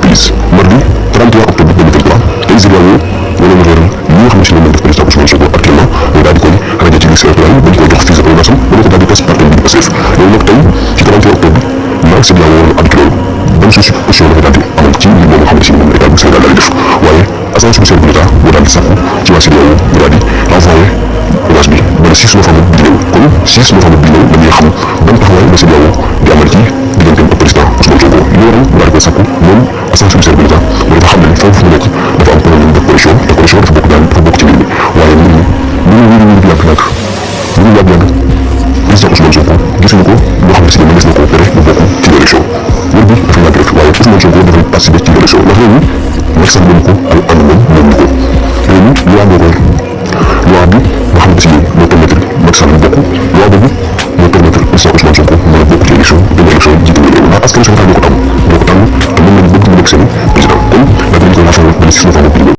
liste mardi 31 octobre 2023 tey CEDEAO wala mu leeral li nga xamante ne moom def président Ousmane Sonko actuellement mooy daal di koy rajo ci liste électorale dañ koy jox fiche de parrainage am dana ko daal di tas parti bi Pastef loolu nag tey ci 31 octobre la CEDEAO waroon addu ci loolu ban suspicion dafay daal di amoon ci mbir moom nga xamante ne moom état bu Sénégal daal di def waaye agence judiciaire bu l'État moo daal di sàkku ci waa CEDEAO ñu daal di renvoyé audience bi ba le 6 novembre bi ñëw kon 6 novembre bi ñëw dañuy xam ban taxawaay la CEDEAO di amal ci digganteem ak président Ousmane Sonko li waral mu daal di koy sàkku moom agence judiciaire bu l'État mooy dafa xam ne foofu mu nekk dafa am problème de corruption te corruption dafa bokk ci mbir mi waaye mbir mi lu yàgg-yàgg président Ousmane Sonko gisuñu ko loo xam ne si ne mënees na koo tere mu bokk ci élection wër bi dafa yàgg rek waaye Ousmane Sonko dafay participer ci élection ndax réew mi Macky Sall moom ko ak ànd moom moom ñu ko réew mi loi moo koy loi bi nga xam ne si ne moo permettre Macky Sall mu bokk loi boobu moo permettre président Ousmane Sonko mën a bokk ci élection dem élection jiite réew ndax askan Sénégal ñoo ko tànn te mën nañu bëgg mu nekk seen président kon nag dañ koy rafetlu ba le 6 novembre bi